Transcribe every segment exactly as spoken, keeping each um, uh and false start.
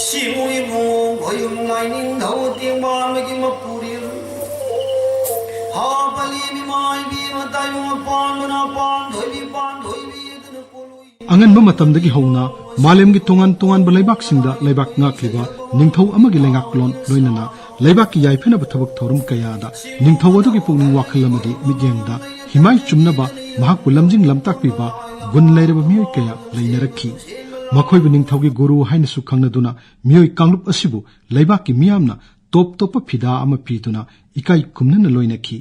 ꯁꯤꯃꯨ ꯏꯕꯨꯡꯉꯣ ꯈꯣꯌꯨꯝ ꯂꯥꯏꯅꯤꯡꯊꯧ ꯇꯦꯡꯕꯥꯟꯕꯒꯤ ꯃꯄꯨꯔꯦꯜ꯫ ꯍꯥ ꯄꯂꯦꯝ ꯏꯃꯥ ꯏꯕꯦꯝꯃ ꯇꯥꯏꯕꯪ ꯃꯄꯥꯟꯕꯅ ꯄꯥꯟꯊꯣꯏꯕꯤ ꯄꯥꯟꯊꯣꯏꯕꯤ ꯑꯗꯨꯅ ꯀꯣꯂꯨꯏ꯫ ꯑꯉꯟꯕ ꯃꯇꯝꯗꯒꯤ ꯍꯧꯅ ꯃꯥꯂꯦꯝꯒꯤ ꯇꯣꯉꯥꯟ ꯇꯣꯉꯥꯟꯕ ꯂꯩꯕꯥꯛꯁꯤꯡꯗ ꯂꯩꯕꯥꯛ ꯉꯥꯛꯂꯤꯕ ꯅꯤꯡꯊꯧ ꯑꯃꯒꯤ ꯂꯩꯉꯥꯛꯂꯣꯟ ꯂꯣꯏꯅꯅ ꯂꯩꯕꯥꯛꯀꯤ ꯌꯥꯏꯐꯅꯕ ꯊꯕꯛ ꯊꯧꯔꯝ ꯀꯌꯥꯗ ꯅꯤꯡꯊꯧ ꯑꯗꯨꯒꯤ ꯄꯨꯛꯅꯤꯡ ꯋꯥꯈꯜ ꯑꯃꯗꯤ ꯃꯤꯠꯌꯦꯡꯗ ꯍꯤꯃꯥꯏ ꯆꯨꯝꯅꯕ ꯃꯍꯥꯛꯄꯨ ꯂꯝꯖꯤꯡ ꯂꯝꯇꯥꯛꯄꯤꯕ ꯒꯨꯟ ꯂꯩꯔꯕ ꯃꯤꯑꯣꯏ ꯀꯌꯥ ꯂꯩꯅꯔꯛꯈꯤ꯫ ꯃꯈꯣꯏꯕꯨ ꯅꯤꯡꯊꯧꯒꯤ ꯒꯨꯔꯨ ꯍꯥꯏꯅꯁꯨ ꯈꯪꯅꯗꯨꯅ ꯃꯤꯑꯣꯏ ꯀꯥꯡꯂꯨꯞ ꯑꯁꯤꯕꯨ ꯂꯩꯕꯥꯛꯀꯤ ꯃꯤꯌꯥꯝꯅ ꯇꯣꯞ ꯇꯣꯞꯄ ꯐꯤꯗꯥ ꯑꯃ ꯄꯤꯗꯨꯅ ꯏꯀꯥꯏ ꯈꯨꯝꯅꯅ ꯂꯣꯏꯅꯈꯤ꯫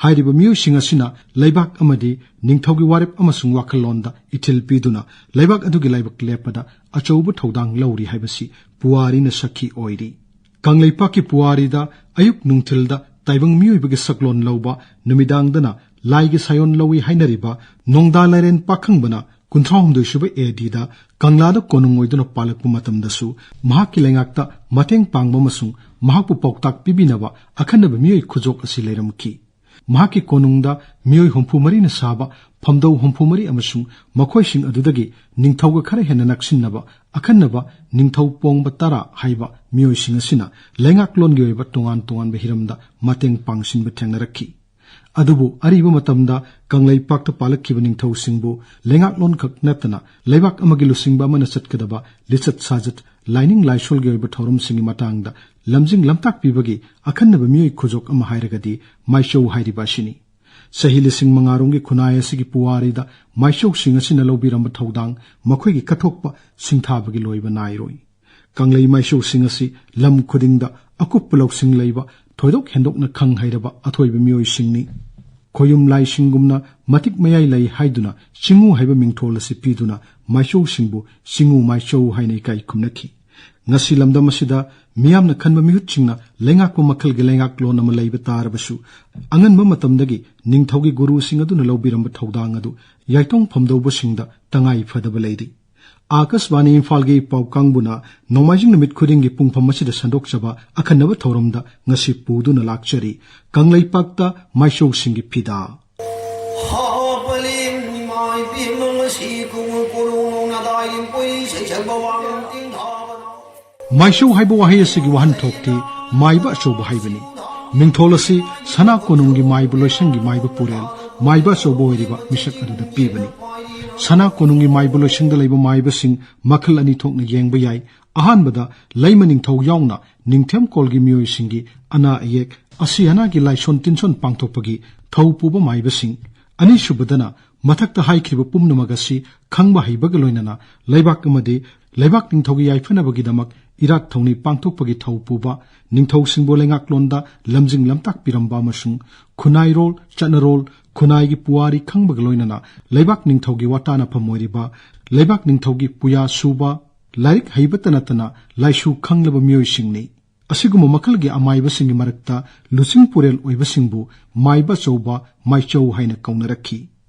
ꯍꯥꯏꯔꯤꯕ ꯃꯤꯑꯣꯏꯁꯤꯡ ꯑꯁꯤꯅ ꯂꯩꯕꯥꯛ ꯑꯃꯗꯤ ꯅꯤꯡꯊꯧꯒꯤ ꯋꯥꯔꯦꯞ ꯑꯃꯁꯨꯡ ꯋꯥꯈꯜꯂꯣꯟꯗ ꯏꯊꯤꯜ ꯄꯤꯗꯨꯅ ꯂꯩꯕꯥꯛ ꯑꯗꯨꯒꯤ ꯂꯥꯏꯕꯛ ꯂꯦꯞꯄꯗ ꯑꯆꯧꯕ ꯊꯧꯗꯥꯡ ꯂꯧꯔꯤ ꯍꯥꯏꯕꯁꯤ ꯄꯨꯋꯥꯔꯤꯅ ꯁꯥꯈꯤ ꯑꯣꯏꯔꯤ꯫ ꯀꯪꯂꯩꯄꯥꯛꯀꯤ ꯄꯨꯋꯥꯔꯤꯗ ꯑꯌꯨꯛ ꯅꯨꯡꯊꯤꯜꯗ ꯇꯥꯏꯕꯪ ꯃꯤꯑꯣꯏꯕꯒꯤ ꯁꯛꯂꯣꯟ ꯂꯧꯕ, ꯅꯨꯃꯤꯗꯥꯡꯗꯅ ꯂꯥꯏꯒꯤ ꯁꯥꯌꯣꯟ ꯂꯧꯏ ꯍꯥꯏꯅꯔꯤꯕ ꯅꯣꯡꯗꯥ ꯂꯥꯏꯔꯦꯟ ꯄꯥꯈꯪꯕꯅ ꯀꯨꯟꯊ꯭ꯔꯥ ꯍꯨꯝꯗꯣꯏ ꯁꯨꯕ ꯑꯦ ꯗꯤꯗ ꯀꯪꯂꯥꯗ ꯀꯣꯅꯨꯡ ꯑꯣꯏꯗꯨꯅ ꯄꯥꯜꯂꯛꯄ ꯃꯇꯝꯗꯁꯨ ꯃꯍꯥꯛꯀꯤ ꯂꯩꯉꯥꯛꯇ ꯃꯇꯦꯡ ꯄꯥꯡꯕ ꯑꯃꯁꯨꯡ ꯃꯍꯥꯛꯄꯨ ꯄꯥꯎꯇꯥꯛ ꯄꯤꯕꯤꯅꯕ ꯑꯈꯟꯅꯕ ꯃꯤꯑꯣꯏ ꯈꯨꯖꯣꯛ ꯑꯁꯤ ꯂꯩꯔꯝꯈꯤ꯫ ꯃꯍꯥꯛꯀꯤ ꯀꯣꯅꯨꯡꯗ ꯃꯤꯑꯣꯏ ꯍꯨꯝꯐꯨ ꯃꯔꯤꯅ ꯁꯥꯕ ꯐꯝꯗꯧ ꯍꯨꯝꯐꯨ ꯃꯔꯤ ꯑꯃꯁꯨꯡ ꯃꯈꯣꯏꯁꯤꯡ ꯑꯗꯨꯗꯒꯤ ꯅꯤꯡꯊꯧꯒ ꯈꯔ ꯍꯦꯟꯅ ꯅꯛꯁꯤꯟꯅꯕ ꯑꯈꯟꯅꯕ ꯅꯤꯡꯊꯧ ꯄꯣꯡꯕ ꯇꯔꯥ ꯍꯥꯏꯕ ꯃꯤꯑꯣꯏꯁꯤꯡ ꯑꯁꯤꯅ ꯂꯩꯉꯥꯛꯂꯣꯟꯒꯤ ꯑꯣꯏꯕ ꯇꯣꯉꯥꯟ ꯇꯣꯉꯥꯟꯕ ꯍꯤꯔꯝꯗ ꯃꯇꯦꯡ ꯄꯥꯡꯁꯤꯟꯕ ꯊꯦꯡꯅꯔꯛꯈꯤ꯫ ꯑꯗꯨꯕꯨ ꯑꯔꯤꯕ ꯃꯇꯝꯗ ꯀꯪꯂꯩꯄꯥꯛꯇ ꯄꯥꯜꯂꯛꯈꯤꯕ ꯅꯤꯡꯊꯧꯁꯤꯡꯕꯨ ꯂꯩꯉꯥꯛꯂꯣꯟ ꯈꯛ ꯅꯠꯇꯅ ꯂꯩꯕꯥꯛ ꯑꯃꯒꯤ ꯂꯨꯆꯤꯡꯕ ꯑꯃꯅ ꯆꯠꯀꯗꯕ ꯂꯤꯆꯠ ꯁꯥꯖꯠ, ꯂꯥꯏꯅꯤꯡ ꯂꯥꯏꯁꯣꯜꯒꯤ ꯑꯣꯏꯕ ꯊꯧꯔꯝꯁꯤꯡꯒꯤ ꯃꯇꯥꯡꯗ ꯂꯝꯖꯤꯡ ꯂꯝꯇꯥꯛꯄꯤꯕꯒꯤ ꯑꯈꯟꯅꯕ ꯃꯤꯑꯣꯏ ꯈꯨꯖꯣꯛ ꯑꯃ ꯍꯥꯏꯔꯒꯗꯤ ꯃꯥꯏꯆꯧ ꯍꯥꯏꯔꯤꯕ ꯑꯁꯤꯅꯤ꯫ ꯆꯍꯤ ꯂꯤꯁꯤꯡ ꯃꯉꯥ ꯔꯣꯝꯒꯤ ꯈꯨꯟꯅꯥꯏ ꯑꯁꯤꯒꯤ ꯄꯨꯋꯥꯔꯤꯗ ꯃꯥꯏꯆꯧꯁꯤꯡ ꯑꯁꯤꯅ ꯂꯧꯕꯤꯔꯝꯕ ꯊꯧꯗꯥꯡ ꯃꯈꯣꯏꯒꯤ ꯀꯠꯊꯣꯛꯄ ꯁꯤꯡꯊꯥꯕꯒꯤ ꯂꯣꯏꯕ ꯅꯥꯏꯔꯣꯏ꯫ ꯀꯪꯂꯩ ꯃꯥꯏꯆꯧꯁꯤꯡ ꯑꯁꯤ ꯂꯝ ꯈꯨꯗꯤꯡꯗ ꯑꯀꯨꯞꯄ ꯂꯧꯁꯤꯡ ꯂꯩꯕ, ꯊꯣꯏꯗꯣꯛ ꯍꯦꯟꯗꯣꯛꯅ ꯈꯪ ꯍꯩꯔꯕ ꯑꯊꯣꯏꯕ ꯃꯤꯑꯣꯏꯁꯤꯡꯅꯤ꯫ ꯈꯣꯌꯨꯝ ꯂꯥꯏꯁꯤꯡꯒꯨꯝꯅ ꯃꯇꯤꯛ ꯃꯌꯥꯏ ꯂꯩ ꯍꯥꯏꯗꯨꯅ ꯆꯤꯡꯉꯨ ꯍꯥꯏꯕ ꯃꯤꯡꯊꯣꯜ ꯑꯁꯤ ꯄꯤꯗꯨꯅ ꯃꯥꯏꯆꯧꯁꯤꯡꯕꯨ ꯆꯤꯡꯉꯨ ꯃꯥꯏꯆꯧ ꯍꯥꯏꯅ ꯏꯀꯥꯏ ꯈꯨꯝꯅꯈꯤ꯫ ꯉꯁꯤ ꯂꯝꯗꯝ ꯑꯁꯤꯗ ꯃꯤꯌꯥꯝꯅ ꯈꯟꯕ ꯃꯤꯍꯨꯠꯁꯤꯡꯅ ꯂꯩꯉꯥꯛꯄ ꯃꯈꯜꯒꯤ ꯂꯩꯉꯥꯛꯂꯣꯟ ꯑꯃ ꯂꯩꯕ ꯇꯥꯔꯕꯁꯨ, ꯑꯉꯟꯕ ꯃꯇꯝꯗꯒꯤ ꯅꯤꯡꯊꯧꯒꯤ ꯒꯨꯔꯨꯁꯤꯡ ꯑꯗꯨꯅ ꯂꯧꯕꯤꯔꯝꯕ ꯊꯧꯗꯥꯡ ꯑꯗꯨ ꯌꯥꯏꯇꯣꯡ ꯐꯝꯗꯧꯕꯁꯤꯡꯗ ꯇꯉꯥꯏ ꯐꯗꯕ ꯂꯩꯔꯤ꯫ ꯑꯥꯀꯥꯁꯕꯥꯅꯤ ꯏꯝꯐꯥꯜꯒꯤ ꯄꯥꯎ ꯀꯥꯡꯕꯨꯅ ꯅꯣꯡꯃꯥꯏꯖꯤꯡ ꯅꯨꯃꯤꯠ ꯈꯨꯗꯤꯡꯒꯤ ꯄꯨꯡꯐꯝ ꯑꯁꯤꯗ ꯁꯟꯗꯣꯛꯆꯕ ꯑꯈꯟꯅꯕ ꯊꯧꯔꯝꯗ ꯉꯁꯤ ꯄꯨꯗꯨꯅ ꯂꯥꯛꯆꯔꯤ꯫ ꯀꯪꯂꯩꯄꯥꯛꯇ ꯃꯥꯏꯆꯧꯁꯤꯡꯒꯤ ꯐꯤꯗꯥ꯫ ꯍꯥ ꯄꯂꯦꯝ ꯏꯃꯥ ꯏꯕꯦꯝꯃ ꯉꯁꯤ ꯀꯣꯅꯨꯡ ꯀꯣꯅꯨꯡ ꯅꯣꯡꯅꯗꯥꯏ ꯏꯝꯄꯣꯏ ꯁꯩꯁꯛꯄ ꯋꯥꯉꯝ ꯇꯤꯡꯊꯥꯕꯅ꯫ ꯃꯥꯏꯆꯧ ꯍꯥꯏꯕ ꯋꯥꯍꯩ ꯑꯁꯤꯒꯤ ꯋꯥꯍꯟꯊꯣꯛꯇꯤ ꯃꯥꯏꯕ ꯑꯆꯧꯕ ꯍꯥꯏꯕꯅꯤ꯫ ꯃꯤꯡꯊꯣꯜ ꯑꯁꯤ ꯁꯅꯥ ꯀꯣꯅꯨꯡꯒꯤ ꯃꯥꯏꯕ ꯂꯣꯏꯁꯪꯒꯤ ꯃꯥꯏꯕ ꯄꯨꯔꯦꯜ, ꯃꯥꯏꯕ ꯑꯆꯧꯕ ꯑꯣꯏꯔꯤꯕ ꯃꯤꯁꯛ ꯑꯗꯨꯗ ꯄꯤꯕꯅꯤ꯫ ꯁꯅꯥ ꯀꯣꯅꯨꯡꯒꯤ ꯃꯥꯏꯕ ꯂꯣꯏꯁꯪꯗ ꯂꯩꯕ ꯃꯥꯏꯕꯁꯤꯡ ꯃꯈꯜ ꯑꯅꯤ ꯊꯣꯛꯅ ꯌꯦꯡꯕ ꯌꯥꯏ꯫ ꯑꯍꯥꯟꯕꯗ ꯂꯩꯃ ꯅꯤꯡꯊꯧ ꯌꯥꯎꯅ ꯅꯤꯡꯊꯦꯝꯀꯣꯜꯒꯤ ꯃꯤꯑꯣꯏꯁꯤꯡꯒꯤ ꯑꯅꯥ ꯑꯌꯦꯛ, ꯑꯁꯤ ꯑꯅꯥꯒꯤ ꯂꯥꯏꯁꯣꯟ ꯇꯤꯟꯁꯣꯟ ꯄꯥꯡꯊꯣꯛꯄꯒꯤ ꯊꯧ ꯄꯨꯕ ꯃꯥꯏꯕꯁꯤꯡ, ꯑꯅꯤꯁꯨꯕꯗꯅ ꯃꯊꯛꯇ ꯍꯥꯏꯈ꯭ꯔꯤꯕ ꯄꯨꯝꯅꯃꯛ ꯑꯁꯤ ꯈꯪꯕ ꯍꯩꯕꯒ ꯂꯣꯏꯅꯅ ꯂꯩꯕꯥꯛ ꯑꯃꯗꯤ ꯂꯩꯕꯥꯛ ꯅꯤꯡꯊꯧꯒꯤ ꯌꯥꯏꯐꯅꯕꯒꯤꯗꯃꯛ ꯏꯔꯥꯠ ꯊꯧꯅꯤ ꯄꯥꯡꯊꯣꯛꯄꯒꯤ ꯊꯧ ꯄꯨꯕ, ꯅꯤꯡꯊꯧꯁꯤꯡꯕꯨ ꯂꯩꯉꯥꯛꯂꯣꯟꯗ ꯂꯝꯖꯤꯡ ꯂꯝꯇꯥꯛꯄꯤꯔꯝꯕ ꯑꯃꯁꯨꯡ ꯈꯨꯟꯅꯥꯏꯔꯣꯜ, ꯆꯠꯅꯔꯣꯜ, ꯈꯨꯟꯅꯥꯏꯒꯤ ꯄꯨꯋꯥꯔꯤ ꯈꯪꯕꯒ ꯂꯣꯏꯅꯅ ꯂꯩꯕꯥꯛ ꯅꯤꯡꯊꯧꯒꯤ ꯋꯥꯇꯥꯅꯐꯝ ꯑꯣꯏꯔꯤꯕ ꯂꯩꯕꯥꯛ ꯅꯤꯡꯊꯧꯒꯤ ꯄꯨꯌꯥ ꯁꯨꯕ, ꯂꯥꯏꯔꯤꯛ ꯍꯩꯕꯇ ꯅꯠꯇꯅ ꯂꯥꯏꯁꯨ ꯈꯪꯂꯕ ꯃꯤꯑꯣꯏꯁꯤꯡꯅꯤ꯫ ꯑꯁꯤꯒꯨꯝꯕ ꯃꯈꯜꯒꯤ ꯑꯃꯥꯏꯕꯁꯤꯡꯒꯤ ꯃꯔꯛꯇ ꯂꯨꯆꯤꯡ ꯄꯨꯔꯦꯜ ꯑꯣꯏꯕꯁꯤꯡꯕꯨ ꯃꯥꯏꯕ ꯑꯆꯧꯕ, ꯃꯥꯏꯆꯧ ꯍꯥꯏꯅ ꯀꯧꯅꯔꯛꯈꯤ꯫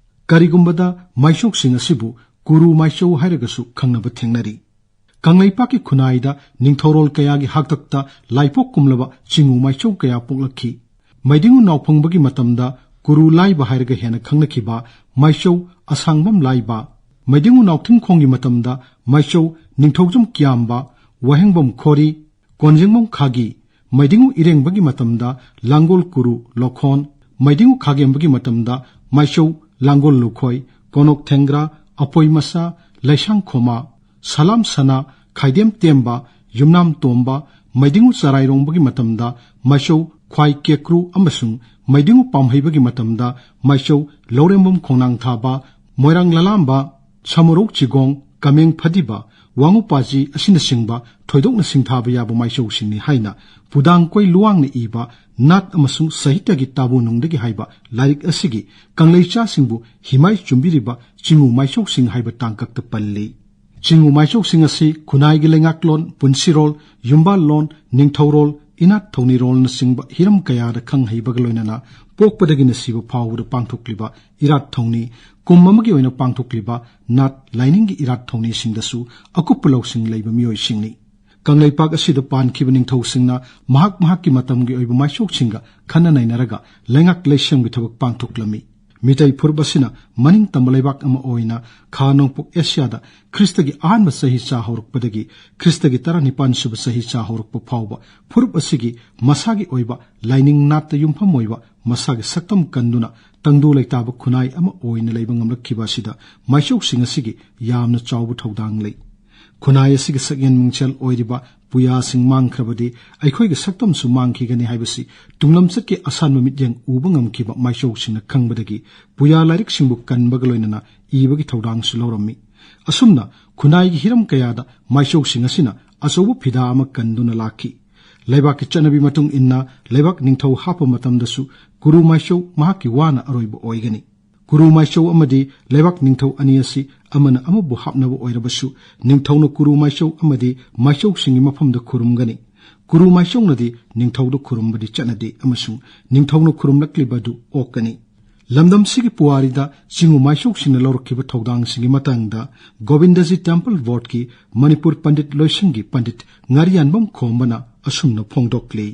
ꯀꯔꯤꯒꯨꯝꯕꯗ ꯃꯥꯏꯆꯧꯁꯤꯡ ꯑꯁꯤꯕꯨ ꯀꯨꯔꯨ ꯃꯥꯏꯆꯧ ꯍꯥꯏꯔꯒꯁꯨ ꯈꯪꯅꯕ ꯊꯦꯡꯅꯔꯤ꯫ ꯀꯪꯂꯩꯄꯥꯛꯀꯤ ꯈꯨꯟꯅꯥꯏꯗ ꯅꯤꯡꯊꯧꯔꯣꯜ ꯀꯌꯥꯒꯤ ꯍꯥꯛꯇꯛꯇ ꯂꯥꯏꯄꯣꯛ ꯀꯨꯝꯂꯕ ꯆꯤꯉꯨ ꯃꯥꯏꯆꯧ ꯀꯌꯥ ꯄꯣꯛꯂꯛꯈꯤ꯫ ꯃꯩꯗꯤꯡꯉꯨ ꯅꯥꯎꯐꯪꯕꯒꯤ ꯃꯇꯝꯗ ꯀꯨꯔꯨ ꯂꯥꯏꯕ ꯍꯥꯏꯔꯒ ꯍꯦꯟꯅ ꯈꯪꯅꯈꯤꯕ ꯃꯥꯏꯆꯧ ꯑꯁꯥꯡꯕꯝ ꯂꯥꯏꯕ, ꯃꯩꯗꯤꯡꯉꯨ ꯅꯥꯎꯊꯤꯡꯈꯣꯡꯒꯤ ꯃꯇꯝꯗ ꯃꯥꯏꯆꯧ ꯅꯤꯡꯊꯧꯖꯝ ꯀꯤꯌꯥꯝꯕ, ꯋꯥꯍꯦꯡꯕꯝ ꯈꯣꯔꯤ, ꯀꯣꯟꯖꯦꯡꯕꯝ ꯈꯥꯒꯤ, ꯃꯩꯗꯤꯡꯉꯨ ꯏꯔꯦꯡꯕꯒꯤ ꯃꯇꯝꯗ ꯂꯥꯡꯒꯣꯜ ꯀꯨꯔꯨ ꯂꯣꯈꯣꯟ, ꯃꯩꯗꯤꯡꯉꯨ ꯈꯥꯒꯦꯝꯕꯒꯤ ꯃꯇꯝꯗ ꯃꯥꯏꯆꯧ ꯂꯥꯡꯒꯣꯜ ꯂꯨꯈꯣꯏ, ꯀꯣꯅꯣꯛ ꯊꯦꯡꯒ꯭ꯔꯥ, ꯑꯄꯣꯏ ꯃꯁꯥ, ꯂꯩꯁꯥꯡ ꯈꯣꯃꯥ, ꯁꯂꯥꯝ ꯁꯅꯥ, ꯈꯥꯏꯗꯦꯝ ꯇꯦꯝꯕ, ꯌꯨꯝꯅꯥꯝ ꯇꯣꯝꯕ, ꯃꯩꯗꯤꯡꯉꯨ ꯆꯔꯥꯏꯔꯣꯡꯕꯒꯤ ꯃꯇꯝꯗ ꯃꯥꯏꯆꯧ ꯈ꯭ꯋꯥꯏ ꯀꯦꯀ꯭ꯔꯨ ꯑꯃꯁꯨꯡ ꯃꯩꯗꯤꯡꯉꯨ ꯄꯥꯝꯍꯩꯕꯒꯤ ꯃꯇꯝꯗ ꯃꯥꯏꯆꯧ ꯂꯧꯔꯦꯝꯕꯝ ꯈꯣꯡꯅꯥꯡ ꯊꯥꯕ, ꯃꯣꯏꯔꯥꯡ ꯂꯂꯥꯝꯕ, ꯁꯃꯨꯔꯧ ꯆꯤꯒꯣꯡ, ꯀꯃꯦꯡ ꯐꯗꯤꯕ, ꯋꯥꯉꯨꯄꯥꯖꯤ ꯑꯁꯤꯅꯆꯤꯡꯕ ꯊꯣꯏꯗꯣꯛꯅ ꯁꯤꯡꯊꯥꯕ ꯌꯥꯕ ꯃꯥꯏꯆꯧꯁꯤꯡꯅꯤ ꯍꯥꯏꯅ ꯄꯨꯗꯥꯡ ꯀꯣꯏ ꯂꯨꯋꯥꯡꯅ ꯏꯕ ꯅꯥꯠ ꯑꯃꯁꯨꯡ ꯁꯥꯍꯤꯇ꯭ꯌꯒꯤ ꯇꯥꯕꯨ ꯅꯨꯡꯗꯒꯤ ꯍꯥꯏꯕ ꯂꯥꯏꯔꯤꯛ ꯑꯁꯤꯒꯤ ꯀꯪꯂꯩꯆꯥꯁꯤꯡꯕꯨ ꯍꯤꯃꯥꯏ ꯆꯨꯝꯕꯤꯔꯤꯕ ꯆꯤꯉꯨ ꯃꯥꯏꯆꯧꯁꯤꯡ ꯍꯥꯏꯕ ꯇꯥꯡꯀꯛꯇ ꯄꯜꯂꯤ꯫ ꯆꯤꯉꯨ ꯃꯥꯏꯆꯧꯁꯤꯡ ꯑꯁꯤ ꯈꯨꯟꯅꯥꯏꯒꯤ ꯂꯩꯉꯥꯛꯂꯣꯟ, ꯄꯨꯟꯁꯤꯔꯣꯜ, ꯌꯨꯝꯕꯥꯜꯂꯣꯟ, ꯅꯤꯡꯊꯧꯔꯣꯜ, ꯏꯅꯥꯠ ꯊꯧꯅꯤꯔꯣꯜꯅꯆꯤꯡꯕ ꯍꯤꯔꯝ ꯀꯌꯥꯗ ꯈꯪ ꯍꯩꯕꯒ ꯂꯣꯏꯅꯅ ꯄꯣꯛꯄꯗꯒꯤꯅ ꯁꯤꯕ ꯐꯥꯎꯕꯗ ꯄꯥꯡꯊꯣꯛꯂꯤꯕ ꯏꯔꯥꯠ ꯊꯧꯅꯤ, ꯀꯨꯝ ꯑꯃꯒꯤ ꯑꯣꯏꯅ ꯄꯥꯡꯊꯣꯛꯂꯤꯕ ꯅꯥꯠ ꯂꯥꯏꯅꯤꯡꯒꯤ ꯏꯔꯥꯠ ꯊꯧꯅꯤꯁꯤꯡꯗꯁꯨ ꯑꯀꯨꯞꯄ ꯂꯧꯁꯤꯡ ꯂꯩꯕ ꯃꯤꯑꯣꯏꯁꯤꯡꯅꯤ꯫ ꯀꯪꯂꯩꯄꯥꯛ ꯑꯁꯤꯗ ꯄꯥꯟꯈꯤꯕ ꯅꯤꯡꯊꯧꯁꯤꯡꯅ ꯃꯍꯥꯛ ꯃꯍꯥꯛꯀꯤ ꯃꯇꯝꯒꯤ ꯑꯣꯏꯕ ꯃꯥꯏꯆꯧꯁꯤꯡꯒ ꯈꯟꯅ ꯅꯩꯅꯔꯒ ꯂꯩꯉꯥꯛ ꯂꯩꯁꯦꯝꯒꯤ ꯊꯕꯛ ꯄꯥꯡꯊꯣꯛꯂꯝꯃꯤ꯫ ꯃꯤꯇꯩ ꯐꯨꯔꯨꯞ ꯑꯁꯤꯅ ꯃꯅꯤꯡ ꯇꯝꯕ ꯂꯩꯕꯥꯛ ꯑꯃ ꯑꯣꯏꯅ ꯈꯥ ꯅꯣꯡꯄꯣꯛ ꯑꯦꯁꯤꯌꯥꯗ ꯈ꯭ꯔꯤꯁꯇꯒꯤ ꯑꯍꯥꯟꯕ ꯆꯍꯤ ꯆꯥ ꯍꯧꯔꯛꯄꯗꯒꯤ ꯈ꯭ꯔꯤꯁꯇꯒꯤ ꯇꯔꯥꯅꯤꯄꯥꯟ ꯁꯨꯕ ꯆꯍꯤ ꯆꯥ ꯍꯧꯔꯛꯄ ꯐꯥꯎꯕ ꯐꯨꯔꯨꯞ ꯑꯁꯤꯒꯤ ꯃꯁꯥꯒꯤ ꯑꯣꯏꯕ ꯂꯥꯏꯅꯤꯡ ꯅꯥꯠꯇ ꯌꯨꯝꯐꯝ ꯑꯣꯏꯕ ꯃꯁꯥꯒꯤ ꯁꯛꯇꯝ ꯀꯟꯗꯨꯅ ꯇꯪꯗꯨ ꯂꯩꯇꯥꯕ ꯈꯨꯟꯅꯥꯏ ꯑꯃ ꯑꯣꯏꯅ ꯂꯩꯕ ꯉꯝꯂꯛꯈꯤꯕ ꯑꯁꯤꯗ ꯃꯥꯏꯆꯧꯁꯤꯡ ꯑꯁꯤꯒꯤ ꯌꯥꯝꯅ ꯆꯥꯎꯕ ꯊꯧꯗꯥꯡ ꯂꯩ꯫ ꯈꯨꯟꯅꯥꯏ ꯑꯁꯤꯒꯤ ꯁꯛꯌꯦꯟ ꯃꯤꯡꯆꯦꯜ ꯑꯣꯏꯔꯤꯕ ꯄꯨꯌꯥꯁꯤꯡ ꯃꯥꯡꯈ꯭ꯔꯕꯗꯤ ꯑꯩꯈꯣꯏꯒꯤ ꯁꯛꯇꯝꯁꯨ ꯃꯥꯡꯈꯤꯒꯅꯤ ꯍꯥꯏꯕꯁꯤ ꯇꯨꯡꯂꯝꯆꯠꯀꯤ ꯑꯁꯥꯟꯕ ꯃꯤꯠꯌꯦꯡ ꯎꯕ ꯉꯝꯈꯤꯕ ꯃꯥꯏꯆꯧꯁꯤꯡꯅ ꯈꯪꯕꯗꯒꯤ ꯄꯨꯌꯥ ꯂꯥꯏꯔꯤꯛꯁꯤꯡꯕꯨ ꯀꯟꯕꯒ ꯂꯣꯏꯅꯅ ꯏꯕꯒꯤ ꯊꯧꯗꯥꯡꯁꯨ ꯂꯧꯔꯝꯃꯤ꯫ ꯑꯁꯨꯝꯅ ꯈꯨꯟꯅꯥꯏꯒꯤ ꯍꯤꯔꯝ ꯀꯌꯥꯗ ꯃꯥꯏꯆꯧꯁꯤꯡ ꯑꯁꯤꯅ ꯑꯆꯧꯕ ꯐꯤꯗꯥ ꯑꯃ ꯀꯟꯗꯨꯅ ꯂꯥꯛꯈꯤ꯫ ꯂꯩꯕꯥꯛꯀꯤ ꯆꯠꯅꯕꯤ ꯃꯇꯨꯡ ꯏꯟꯅ ꯂꯩꯕꯥꯛ ꯅꯤꯡꯊꯧ ꯍꯥꯞꯄ ꯃꯇꯝꯗꯁꯨ ꯀꯨꯔꯨ ꯃꯥꯏꯆꯧ ꯃꯍꯥꯛꯀꯤ ꯋꯥꯅ ꯑꯔꯣꯏꯕ ꯑꯣꯏꯒꯅꯤ꯫ ꯀꯨꯔꯨ ꯃꯥꯏꯆꯧ ꯑꯃꯗꯤ ꯂꯩꯕꯥꯛ ꯅꯤꯡꯊꯧ ꯑꯅꯤ ꯑꯁꯤ ꯑꯃꯅ ꯑꯃꯕꯨ ꯍꯥꯞꯅꯕ ꯑꯣꯏꯔꯕꯁꯨ ꯅꯤꯡꯊꯧꯅ ꯀꯨꯔꯨ ꯃꯥꯏꯆꯧ ꯑꯃꯗꯤ ꯃꯥꯏꯆꯧꯁꯤꯡꯒꯤ ꯃꯐꯝꯗ ꯈꯨꯔꯨꯝꯒꯅꯤ꯫ ꯀꯨꯔꯨ ꯃꯥꯏꯆꯧꯅꯗꯤ ꯅꯤꯡꯊꯧꯗ ꯈꯨꯔꯨꯝꯕꯗꯤ ꯆꯠꯅꯗꯦ ꯑꯃꯁꯨꯡ ꯅꯤꯡꯊꯧꯅ ꯈꯨꯔꯨꯝꯂꯛꯂꯤꯕ ꯑꯗꯨ ꯑꯣꯛꯀꯅꯤ꯫ ꯂꯝꯗꯝꯁꯤꯒꯤ ꯄꯨꯋꯥꯔꯤꯗ ꯆꯤꯡꯉꯨ ꯃꯥꯏꯆꯧꯁꯤꯡꯅ ꯂꯧꯔꯛꯈꯤꯕ ꯊꯧꯗꯥꯡꯁꯤꯡꯒꯤ ꯃꯇꯥꯡꯗ ꯒꯣꯕꯤꯟꯗꯖꯤ ꯇꯦꯝꯄꯜ ꯕꯣꯔꯗꯀꯤ ꯃꯅꯤꯄꯨꯔ ꯄꯟꯗꯤꯠ ꯂꯣꯏꯁꯪꯒꯤ ꯄꯟꯗꯤꯠ ꯉꯥꯔꯤꯌꯥꯟꯕꯝ ꯈꯣꯝꯕꯅ ꯑꯁꯨꯝꯅ ꯐꯣꯡꯗꯣꯛꯂꯤ꯫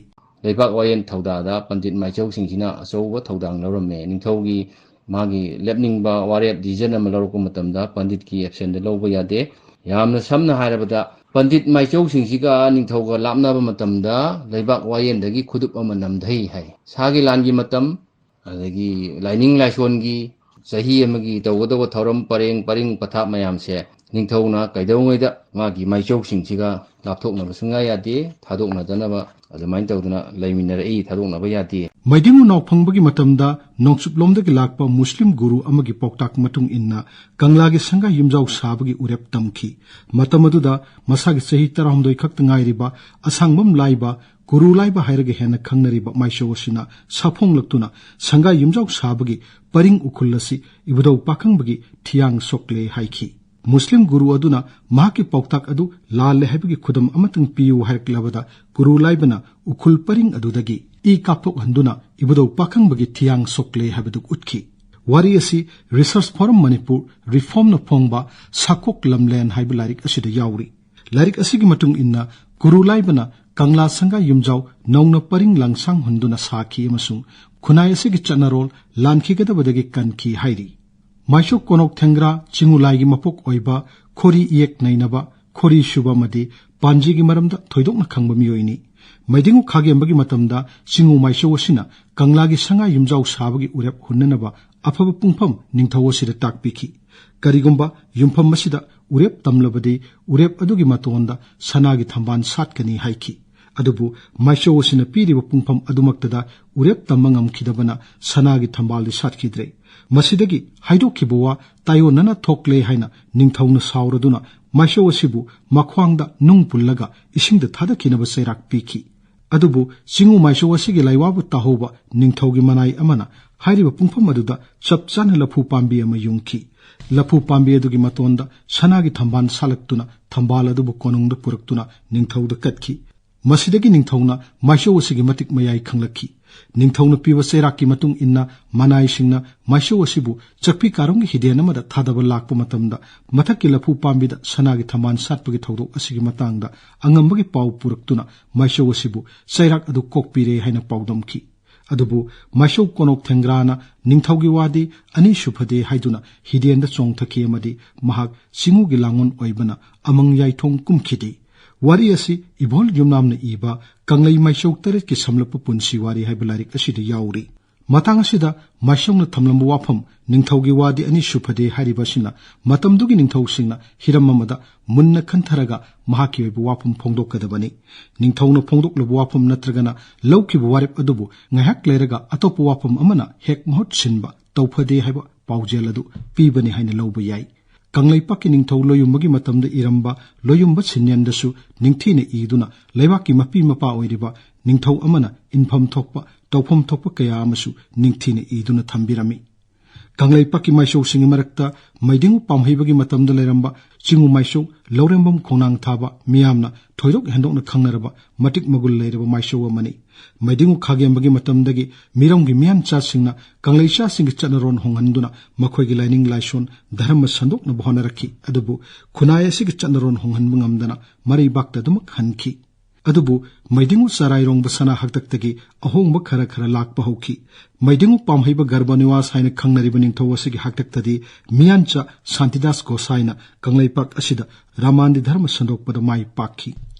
ꯂꯩꯕꯥꯛ ꯋꯥꯌꯦꯜ ꯊꯧꯗꯥꯗ ꯄꯟꯗꯤꯠ ꯃꯥꯏꯆꯧꯁꯤꯡꯁꯤꯅ ꯑꯆꯧꯕ ꯊꯧꯗꯥꯡ ꯂꯧꯔꯝꯃꯦ꯫ ꯅꯤꯡꯊꯧꯒꯤ ꯃꯥꯒꯤ ꯂꯦꯞꯅꯤꯡꯕ ꯋꯥꯔꯦꯞ decision ꯑꯃ ꯂꯧꯔꯛꯄ ꯃꯇꯝꯗ ꯄꯟꯗꯤꯠꯀꯤ absentꯗ ꯂꯧꯕ ꯌꯥꯗꯦ꯫ ꯌꯥꯝꯅ ꯁꯝꯅ ꯍꯥꯏꯔꯕꯗ ꯄꯟꯗꯤꯠ ꯃꯥꯏꯆꯧꯁꯤꯡꯁꯤꯒ ꯅꯤꯡꯊꯧꯒ ꯂꯥꯞꯅꯕ ꯃꯇꯝꯗ ꯂꯩꯕꯥꯛ ꯋꯥꯌꯦꯜꯗꯒꯤ ꯈꯨꯗꯨꯞ ꯑꯃ ꯅꯝꯊꯩ ꯍꯥꯏ꯫ ꯁꯥꯒꯤ ꯂꯥꯟꯒꯤ ꯃꯇꯝ, ꯑꯗꯒꯤ ꯂꯥꯏꯅꯤꯡ ꯂꯥꯏꯁꯣꯟꯒꯤ ꯆꯍꯤ ꯑꯃꯒꯤ ꯇꯧꯒꯗꯧꯕ ꯊꯧꯔꯝ ꯄꯔꯦꯡ ꯄꯔꯤꯡ ꯄꯊꯥꯞ ꯃꯌꯥꯝꯁꯦ ꯅꯤꯡꯊꯧꯅ ꯀꯩꯗꯧꯉꯩꯗ ꯃꯥꯒꯤ ꯃꯥꯏꯆꯧꯁꯤꯡꯁꯤꯒ ꯂꯥꯞꯊꯣꯛꯅꯕ ꯁꯨꯡꯌꯥ ꯌꯥꯗꯦ, ꯊꯥꯗꯣꯛꯅꯗꯅꯕ ꯑꯗꯨꯃꯥꯏꯅ ꯇꯧꯗꯅ ꯂꯩꯃꯤꯟꯅꯔꯛꯏ, ꯊꯥꯗꯣꯛꯅꯕ ꯌꯥꯗꯦ꯫ ꯃꯩꯗꯤꯡꯉꯨ ꯅꯥꯎꯐꯪꯕꯒꯤ ꯃꯇꯝꯗ ꯅꯣꯡꯆꯨꯞꯂꯣꯝꯗꯒꯤ ꯂꯥꯛꯄ ꯃꯨꯁꯂꯤꯝ ꯒꯨꯔꯨ ꯑꯃꯒꯤ ꯄꯥꯎꯇꯥꯛ ꯃꯇꯨꯡ ꯏꯟꯅ ꯀꯪꯂꯥꯒꯤ ꯁꯪꯒꯥꯏ ꯌꯨꯝꯖꯥꯎ ꯁꯥꯕꯒꯤ ꯎꯔꯦꯞ ꯇꯝꯈꯤ꯫ ꯃꯇꯝ ꯑꯗꯨꯗ ꯃꯁꯥꯒꯤ ꯆꯍꯤ ꯇꯔꯥꯍꯨꯝꯗꯣꯏ ꯈꯛꯇ ꯉꯥꯏꯔꯤꯕ ꯑꯁꯥꯡꯕꯝ ꯂꯥꯏꯕ, ꯀꯨꯔꯨ ꯂꯥꯏꯕ ꯍꯥꯏꯔꯒ ꯍꯦꯟꯅ ꯈꯪꯅꯔꯤꯕ ꯃꯥꯏꯆꯧ ꯑꯁꯤꯅ ꯁꯥꯐꯣꯡꯂꯛꯇꯨꯅ ꯁꯪꯒꯥꯏ ꯌꯨꯝꯖꯥꯎ ꯁꯥꯕꯒꯤ ꯄꯔꯤꯡ ꯎꯈꯨꯜ ꯑꯁꯤ ꯏꯕꯨꯙꯧ ꯄꯥꯈꯪꯕꯒꯤ ꯊꯤꯌꯥꯡ ꯁꯣꯛꯂꯦ ꯍꯥꯏꯈꯤ꯫ ꯃꯨꯁꯂꯤꯝ ꯒꯨꯔꯨ ꯑꯗꯨꯅ ꯃꯍꯥꯛꯀꯤ ꯄꯥꯎꯇꯥꯛ ꯑꯗꯨ ꯂꯥꯜꯂꯦ ꯍꯥꯏꯕꯒꯤ ꯈꯨꯗꯝ ꯑꯃꯇꯪ ꯄꯤꯌꯨ ꯍꯥꯏꯔꯛꯂꯕꯗ ꯀꯨꯔꯨ ꯂꯥꯏꯕꯅ ꯎꯈꯨꯜ ꯄꯔꯤꯡ ꯑꯗꯨꯗꯒꯤ ꯏ ꯀꯥꯞꯊꯣꯛꯍꯟꯗꯨꯅ ꯏꯕꯨꯙꯧ ꯄꯥꯈꯪꯕꯒꯤ ꯊꯤꯌꯥꯡ ꯁꯣꯛꯂꯦ ꯍꯥꯏꯕꯗꯨ ꯎꯠꯈꯤ꯫ ꯋꯥꯔꯤ ꯑꯁꯤ Research Forum Manipur, Reformꯅ ꯐꯣꯡꯕ ꯁꯥꯀꯣꯛ ꯂꯝꯂꯦꯟ ꯍꯥꯏꯕ ꯂꯥꯏꯔꯤꯛ ꯑꯁꯤꯗ ꯌꯥꯎꯔꯤ꯫ ꯂꯥꯏꯔꯤꯛ ꯑꯁꯤꯒꯤ ꯃꯇꯨꯡ ꯏꯟꯅ ꯀꯨꯔꯨ ꯂꯥꯏꯕꯅ ꯀꯪꯂꯥ ꯁꯪꯒꯥꯏ ꯌꯨꯝꯖꯥꯎ ꯅꯧꯅ ꯄꯔꯤꯡ ꯂꯪꯁꯥꯡ ꯍꯨꯟꯗꯨꯅ ꯁꯥꯈꯤ ꯑꯃꯁꯨꯡ ꯈꯨꯟꯅꯥꯏ ꯑꯁꯤꯒꯤ ꯆꯠꯅꯔꯣꯜ ꯂꯥꯟꯈꯤꯒꯗꯕꯗꯒꯤ ꯀꯟꯈꯤ ꯍꯥꯏꯔꯤ꯫ ꯃꯥꯏꯁꯣ ꯀꯣꯅꯣꯛ ꯊꯦꯡꯒ꯭ꯔꯥ ꯆꯤꯡꯉꯨ ꯂꯥꯏꯒꯤ ꯃꯄꯣꯛ ꯑꯣꯏꯕ ꯈꯣꯔꯤ ꯏꯌꯦꯛ ꯅꯩꯅꯕ, ꯈꯣꯔꯤ ꯁꯨꯕ ꯑꯃꯗꯤ ꯄꯥꯟꯖꯤꯒꯤ ꯃꯔꯝꯗ ꯊꯣꯏꯗꯣꯛꯅ ꯈꯪꯕ ꯃꯤꯑꯣꯏꯅꯤ꯫ ꯃꯩꯗꯤꯡꯉꯨ ꯈꯥꯒꯦꯝꯕꯒꯤ ꯃꯇꯝꯗ ꯆꯤꯡꯉꯨ ꯃꯥꯏꯁꯣ ꯑꯁꯤꯅ ꯀꯪꯂꯥꯒꯤ ꯁꯉꯥꯏ ꯌꯨꯝꯖꯥꯎ ꯁꯥꯕꯒꯤ ꯎꯔꯦꯞ ꯍꯨꯟꯅꯅꯕ ꯑꯐꯕ ꯄꯨꯡꯐꯝ ꯅꯤꯡꯊꯧ ꯑꯁꯤꯗ ꯇꯥꯛꯄꯤꯈꯤ꯫ ꯀꯔꯤꯒꯨꯝꯕ ꯌꯨꯝꯐꯝ ꯑꯁꯤꯗ ꯎꯔꯦꯞ ꯇꯝꯂꯕꯗꯤ ꯎꯔꯦꯞ ꯑꯗꯨꯒꯤ ꯃꯇꯣꯟꯗ ꯁꯅꯥꯒꯤ ꯊꯝꯕꯥꯜ ꯁꯥꯠꯀꯅꯤ ꯍꯥꯏꯈꯤ꯫ ꯑꯗꯨꯕꯨ ꯃꯥꯏꯁꯣ ꯑꯁꯤꯅ ꯄꯤꯔꯤꯕ ꯄꯨꯡꯐꯝ ꯑꯗꯨꯃꯛꯇꯗ ꯎꯔꯦꯞ ꯇꯝꯕ ꯉꯝꯈꯤꯗꯕꯅ ꯁꯅꯥꯒꯤ ꯊꯝꯕꯥꯜꯗꯤ ꯁꯥꯠꯈꯤꯗ꯭ꯔꯦ꯫ ꯃꯁꯤꯗꯒꯤ ꯍꯥꯏꯗꯣꯛꯈꯤꯕ ꯋꯥ ꯇꯥꯏꯑꯣꯟꯅꯅ ꯊꯣꯛꯂꯦ ꯍꯥꯏꯅ ꯅꯤꯡꯊꯧꯅ ꯁꯥꯎꯔꯗꯨꯅ ꯃꯥꯏꯁꯣ ꯑꯁꯤꯕꯨ ꯃꯈ꯭ꯋꯥꯡꯗ ꯅꯨꯡ ꯄꯨꯜꯂꯒ ꯏꯁꯤꯡꯗ ꯊꯥꯗꯈꯤꯅꯕ ꯆꯩꯔꯥꯛ ꯄꯤꯈꯤ꯫ ꯑꯗꯨꯕꯨ ꯆꯤꯡꯉꯨ ꯃꯥꯏꯁꯣ ꯑꯁꯤꯒꯤ ꯂꯥꯏꯋꯥꯕꯨ ꯇꯥꯍꯧꯕ ꯅꯤꯡꯊꯧꯒꯤ ꯃꯅꯥꯏ ꯑꯃꯅ ꯍꯥꯏꯔꯤꯕ ꯄꯨꯡꯐꯝ ꯑꯗꯨꯗ ꯆꯞ ꯆꯥꯅ ꯂꯐꯨ ꯄꯥꯝꯕꯤ ꯑꯃ ꯌꯨꯡꯈꯤ꯫ ꯂꯐꯨ ꯄꯥꯝꯕꯤ ꯑꯗꯨꯒꯤ ꯃꯇꯣꯟꯗ ꯁꯅꯥꯒꯤ ꯊꯝꯕꯥꯜ ꯁꯥꯠꯂꯛꯇꯨꯅ ꯊꯝꯕꯥꯜ ꯑꯗꯨꯕꯨ ꯀꯣꯅꯨꯡꯗ ꯄꯨꯔꯛꯇꯨꯅ ꯅꯤꯡꯊꯧꯗ ꯀꯠꯈꯤ꯫ ꯃꯁꯤꯗꯒꯤ ꯅꯤꯡꯊꯧꯅ ꯃꯥꯏꯁꯣ ꯑꯁꯤꯒꯤ ꯃꯇꯤꯛ ꯃꯌꯥꯏ ꯈꯪꯂꯛꯈꯤ꯫ ꯅꯤꯡꯊꯧꯅ ꯄꯤꯕ ꯆꯩꯔꯥꯛꯀꯤ ꯃꯇꯨꯡ ꯏꯟꯅ ꯃꯅꯥꯏꯁꯤꯡꯅ ꯃꯥꯏꯁꯣ ꯑꯁꯤꯕꯨ ꯆꯥꯛꯄꯤ ꯀꯥꯔꯣꯡꯒꯤ ꯍꯤꯗꯦꯟ ꯑꯃꯗ ꯊꯥꯗꯕ ꯂꯥꯛꯄ ꯃꯇꯝꯗ ꯃꯊꯛꯀꯤ ꯂꯐꯨ ꯄꯥꯝꯕꯤꯗ ꯁꯅꯥꯒꯤ ꯊꯝꯕꯥꯜ ꯁꯥꯠꯄꯒꯤ ꯊꯧꯗꯣꯛ ꯑꯁꯤꯒꯤ ꯃꯇꯥꯡꯗ ꯑꯉꯝꯕꯒꯤ ꯄꯥꯎ ꯄꯨꯔꯛꯇꯨꯅ ꯃꯥꯏꯁꯣ ꯑꯁꯤꯕꯨ ꯆꯩꯔꯥꯛ ꯑꯗꯨ ꯀꯣꯛꯄꯤꯔꯦ ꯍꯥꯏꯅ ꯄꯥꯎꯗꯝꯈꯤ꯫ ꯑꯗꯨꯕꯨ ꯃꯥꯏꯁꯣ ꯀꯣꯅꯣꯛ ꯊꯦꯡꯒ꯭ꯔꯥꯅ ꯅꯤꯡꯊꯧꯒꯤ ꯋꯥꯗꯤ ꯑꯅꯤ ꯁꯨꯐꯗꯦ ꯍꯥꯏꯗꯨꯅ ꯍꯤꯗꯦꯟꯗ ꯆꯣꯡꯊꯈꯤ ꯑꯃꯗꯤ ꯃꯍꯥꯛ ꯆꯤꯡꯉꯨꯒꯤ ꯂꯥꯡꯑꯣꯟ ꯑꯣꯏꯕꯅ ꯑꯃꯪ ꯌꯥꯏꯊꯣꯡ ꯀꯨꯝꯈꯤꯗꯦ꯫ ꯋꯥꯔꯤ ꯑꯁꯤ ꯏꯕꯣꯜ ꯌꯨꯝꯅꯥꯝꯅ ꯏꯕ ꯀꯪꯂꯩ ꯃꯥꯏꯁꯣ ꯇꯔꯦꯠꯀꯤ ꯁꯝꯂꯞꯄ ꯄꯨꯟꯁꯤ ꯋꯥꯔꯤ ꯍꯥꯏꯕ ꯂꯥꯏꯔꯤꯛ ꯑꯁꯤꯗ ꯌꯥꯎꯔꯤ꯫ ꯃꯇꯥꯡ ꯑꯁꯤꯗ ꯃꯥꯏꯁꯣꯅ ꯊꯝꯂꯝꯕ ꯋꯥꯐꯝ ꯅꯤꯡꯊꯧꯒꯤ ꯋꯥꯗꯤ ꯑꯅꯤ ꯁꯨꯐꯗꯦ ꯍꯥꯏꯔꯤꯕ ꯑꯁꯤꯅ ꯃꯇꯝꯗꯨꯒꯤ ꯅꯤꯡꯊꯧꯁꯤꯡꯅ ꯍꯤꯔꯝ ꯑꯃꯗ ꯃꯨꯟꯅ ꯈꯟꯊꯔꯒ ꯃꯍꯥꯛꯀꯤ ꯑꯣꯏꯕ ꯋꯥꯐꯝ ꯐꯣꯡꯗꯣꯛꯀꯗꯕꯅꯤ꯫ ꯅꯤꯡꯊꯧꯅ ꯐꯣꯡꯗꯣꯛꯂꯕ ꯋꯥꯐꯝ ꯅꯠꯇ꯭ꯔꯒꯅ ꯂꯧꯈꯤꯕ ꯋꯥꯔꯦꯞ ꯑꯗꯨꯕꯨ ꯉꯥꯏꯍꯥꯛ ꯂꯩꯔꯒ ꯑꯇꯣꯞꯄ ꯋꯥꯐꯝ ꯑꯃꯅ ꯍꯦꯛ ꯃꯍꯨꯠ ꯁꯤꯟꯕ ꯇꯧꯐꯗꯦ ꯍꯥꯏꯕ ꯄꯥꯎꯖꯦꯜ ꯑꯗꯨ ꯄꯤꯕꯅꯤ ꯍꯥꯏꯅ ꯂꯧꯕ ꯌꯥꯏ꯫ ꯀꯪꯂꯩꯄꯥꯛꯀꯤ ꯅꯤꯡꯊꯧ ꯂꯣꯌꯨꯝꯕꯒꯤ ꯃꯇꯝꯗ ꯏꯔꯝꯕ ꯂꯣꯌꯨꯝꯕ ꯁꯤꯟꯌꯟꯗꯁꯨ ꯅꯤꯡꯊꯤꯅ ꯏꯗꯨꯅ ꯂꯩꯕꯥꯛꯀꯤ ꯃꯄꯤ ꯃꯄꯥ ꯑꯣꯏꯔꯤꯕ ꯅꯤꯡꯊꯧ ꯑꯃꯅ ꯏꯟꯐꯝ ꯊꯣꯛꯄ, ꯇꯧꯐꯝ ꯊꯣꯛꯄ ꯀꯌꯥ ꯑꯃꯁꯨ ꯅꯤꯡꯊꯤꯅ ꯏꯗꯨꯅ ꯊꯝꯕꯤꯔꯝꯃꯤ꯫ ꯀꯪꯂꯩꯄꯥꯛꯀꯤ ꯃꯥꯏꯁꯧꯁꯤꯡꯒꯤ ꯃꯔꯛꯇ ꯃꯩꯗꯤꯡꯉꯨ ꯄꯥꯝꯍꯩꯕꯒꯤ ꯃꯇꯝꯗ ꯂꯩꯔꯝꯕ ꯆꯤꯡꯉꯨ ꯃꯥꯏꯁꯧ, ꯂꯧꯔꯦꯝꯕꯝ ꯈꯣꯡꯅꯥꯡ ꯊꯥꯕ ꯃꯤꯌꯥꯝꯅ ꯊꯣꯏꯗꯣꯛ ꯍꯦꯟꯗꯣꯛꯅ ꯈꯪꯅꯔꯕ ꯃꯇꯤꯛ ꯃꯒꯨꯟ ꯂꯩꯔꯕ ꯃꯥꯏꯁꯧ ꯑꯃꯅꯤ꯫ ꯃꯩꯗꯤꯡꯉꯨ ꯈꯥꯒꯦꯝꯕꯒꯤ ꯃꯇꯝꯗꯒꯤ ꯃꯤꯔꯝꯒꯤ ꯃꯤꯌꯥꯟꯆꯥꯁꯤꯡꯅ ꯀꯪꯂꯩꯆꯥꯁꯤꯡꯒꯤ ꯆꯠꯅꯔꯣꯟ ꯍꯣꯡꯍꯟꯗꯨꯅ ꯃꯈꯣꯏꯒꯤ ꯂꯥꯏꯅꯤꯡ ꯂꯥꯏꯁꯣꯟ ꯙꯔꯃ ꯁꯟꯗꯣꯛꯅꯕ ꯍꯣꯠꯅꯔꯛꯈꯤ꯫ ꯑꯗꯨꯕꯨ ꯈꯨꯟꯅꯥꯏ ꯑꯁꯤꯒꯤ ꯆꯠꯅꯔꯣꯟ ꯍꯣꯡꯍꯟꯕ ꯉꯝꯗꯅ ꯃꯔꯩꯕꯥꯛꯇ ꯑꯗꯨꯃꯛ ꯍꯟꯈꯤ꯫ ꯑꯗꯨꯕꯨ ꯃꯩꯗꯤꯡꯉꯨ ꯆꯔꯥꯏꯔꯣꯡꯕ ꯁꯅꯥ ꯍꯥꯛꯇꯛꯇꯒꯤ ꯑꯍꯣꯡꯕ ꯈꯔ ꯈꯔ ꯂꯥꯛꯄ ꯍꯧꯈꯤ꯫ ꯃꯩꯗꯤꯡꯉꯨ ꯄꯥꯝꯍꯩꯕ ꯒꯔꯚ ꯅꯤꯋꯥꯁ ꯍꯥꯏꯅ ꯈꯪꯅꯔꯤꯕ ꯅꯤꯡꯊꯧ ꯑꯁꯤꯒꯤ ꯍꯥꯛꯇꯛꯇꯗꯤ ꯃꯤꯌꯥꯟꯆꯥ ꯁꯥꯟꯇꯤꯗꯥꯁ ꯒꯣꯁꯥꯏꯅ ꯀꯪꯂꯩꯄꯥꯛ ꯑꯁꯤꯗ ꯔꯥꯃꯥꯟꯗꯤ ꯙꯔꯃ ꯁꯟꯗꯣꯛꯄꯗ ꯃꯥꯏ ꯄꯥꯛꯈꯤ꯫